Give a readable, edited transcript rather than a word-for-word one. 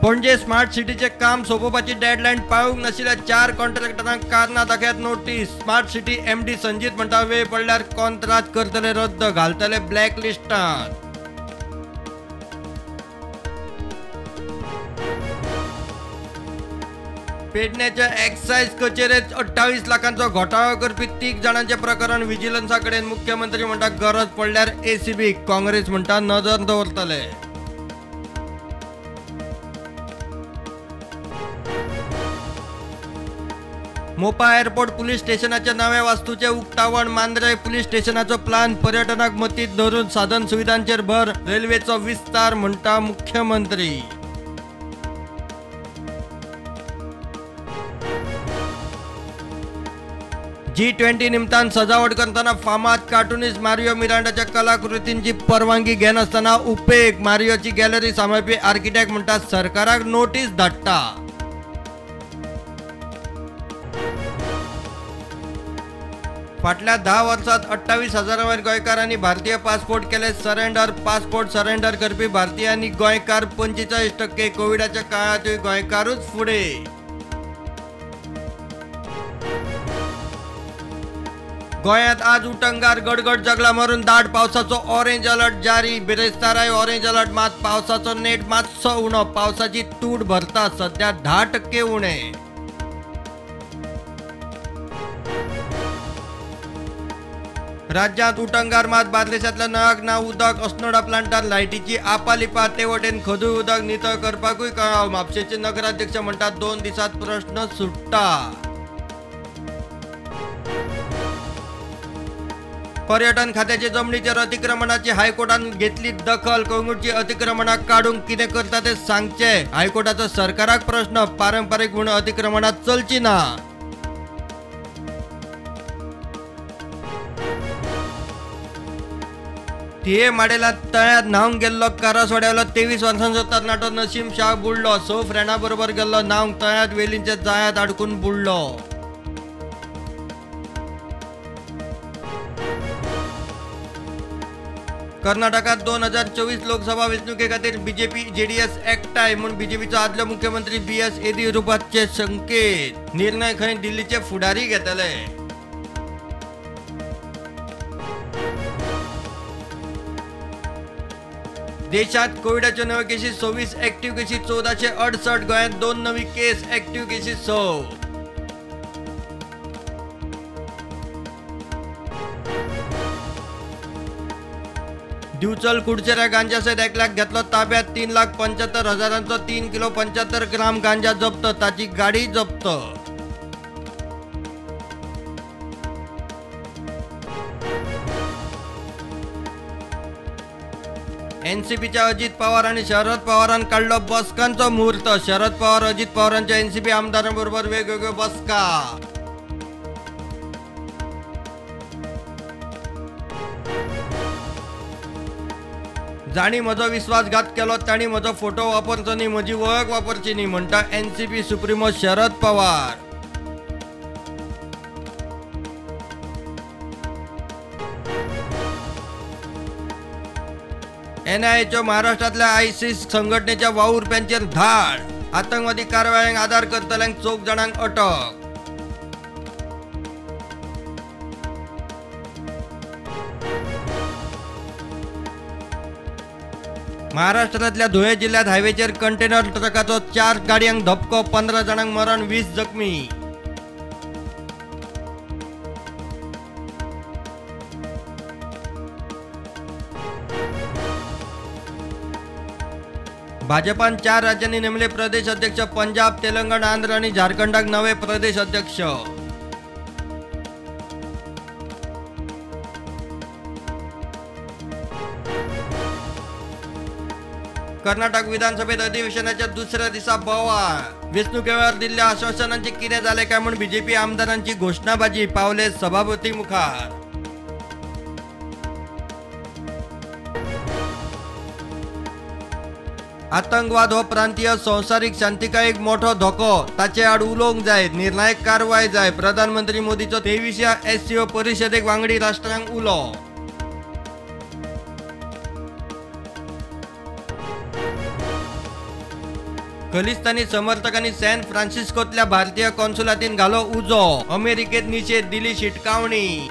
Panaji smart सिटीचे काम सोंपोवपाची deadline पाळूंक नाशिल्ल्या 4 कॉन्ट्रॅक्टरांक कारणां दाखयात notice. Smart city MD Sanjit म्हणटा वेळ पडल्यार कॉन्त्रात करतले रद्द, घालतले ब्लॅक लिस्टांत. पेडण्याच्या एक्सायज कचेरेत 28 लाखांचो घोटाळो करपी 3 जाणांचे प्रकरण विजिलन्सा कडेन. मुख्यमंत्री म्हणटा गरज पडल्यार एसीबी, काँग्रेस म्हणटा नदर दवरतले. मोपा एअरपोर्ट पुलीस स्टेशनाच्या नव्या वास्तूचे उक्तावण. मांद्रे पुलीस स्टेशनाचो प्लान पर्यटनाक मतींत धरून साधन सुविधांचेर भर, रेल्वेचो विस्तार म्हणटा मुख्यमंत्री. G20 निमतान सजावट करतना फामाद कार्टुनिस्ट मारियो मिरांडाच्या कलाकृतींची परवानगी घेनासतना उपेग. मारियोची गॅलरी सांबाळपी आर्किटेक्ट म्हणटा सरकाराक नोटीस धाडटा. फाटल्या 10 वर्सात 28,000 वयर गोंयकारांनी भारतीय पासपोर्ट केले सरेंडर. पासपोर्ट सरेंडर करपी भारतीयांनी गोंयकार 45%. कोविडाच्या काळांतूय गोंयकारूच फुडें. गोंयांत आज उटंगार गडगड जगला मारून दाट पावसाचो ऑरेंज अलर्ट जारी. बिरेस्ताराय ऑरेंज अलर्ट, मात पावसाचो नेट मातसो उणो. पावसाची तूट भरता सध्या 10% उणे. राज्यांत उटंगार मात बार्देशांतल्या नळाक ना उदक. अस्नोडा प्लांटार लायटीची आपालिपा, ते वटेन खदूळ उदक नितळ करपाकूय कळाव. म्हापशेचे नगराध्यक्ष म्हणटात 2 दिसांत प्रश्न सुट्टा. पर्यटन खात्याचे जमनीचेर अतिक्रमणाची हायकोर्टान घेतली दखल. कळंगूटची अतिक्रमणां काडूंक कितें करता तें सांगचें. हायकोर्टाचो सरकाराक प्रश्न, पारंपारीक म्हूण अतिक्रमणां चलची ना. थिये माडेला तळ्यांत न्हावंक गेल्लो करासवाड्यावेलो 23 वर्सांचो तरणाटो नसीम शाह बुडलो. 6 फ्रेंडां बरोबर गेल्लो न्हावंक, तळ्यांत वेलींच्या जाळ्यांत आडकून बुडलो. कर्नाटकात 2024 लोकसभा वेंचणुके खातीर बीजेपी जेडीएस एकठांय म्हूण बीजेपीचो आदलो मुख्यमंत्री BS येदियुरप्पाचे संकेत. निर्णय खंय दिल्लीचे फुडारी घेतले. देशात कोविडाच्यो नव्यो केशी 26, ऍक्टिव्ह केशी 1468. गोंयांत 2 नवी केस, ऍक्टिव्ह केशी 100. दिवचल कुडचेऱ्या गांजा सयत 1 लाख घेतलो ताब्यात. 3,75,000 3 किलो 75 ग्राम गांजा जप्त, ताची गाडी जप्त. एनसीपीच्या अजित पवार आणि शरद पवारान काढलो बसकांचो मुहूर्त. शरद पवार अजित पवारांच्या एनसीपी आमदारांबरोबर वेगवेगळ्यो बसका. जाणी म्हजो विश्वासघात केलो ताणी म्हजो फोटो वापरचो न्ही, म्हजी वळख वापरची न्ही म्हणटा एनसीपी सुप्रिमो शरद पवार. एनआयएच्यो महाराष्ट्रांतल्या आयसीस संघटनेच्या वावुरप्यांचेर धाड. आतंकवादी कारवायांक आदार करतल्यांक 4 जाणांक अटक. महाराष्ट्रांतल्या धुळे जिल्ह्यात हायवेचेर कंटेनर ट्रकाचो 4 गाडयांक धपको, 15 जाणांक मरण, 20 जखमी. भाजपान 4 राज्यांनी नेमले प्रदेश अध्यक्ष. पंजाब, तेलंगण, आंध्र आणि झारखंडाक नवे प्रदेश अध्यक्ष. कर्नाटक विधानसभेत अधिवेशनाच्या दुसऱ्या दिसा बोवाळ. वेंचणुकेवेळार दिल्ल्या आश्वासनांचे कितें जालें काय म्हूण बीजेपी आमदारांची घोशणाबाजी. पावले सभापती मुखार. आतंकवाद हो प्रांतीय संवसारीक शांतिकायेक मोठो धोको, ताचे आड उलोवंक जाय, निर्णायक कारवाय जाय. प्रधानमंत्री मोदीचो 23व्या SCO परिशदेक वांगडी राष्ट्रांक उलो. खलिस्तानी समर्थकांनी सॅन फ्रान्सिस्कोतल्या भारतीय कॉन्सुलातीन घालो उजो. अमेरिकेत निषेध, दिली शिटकावणी.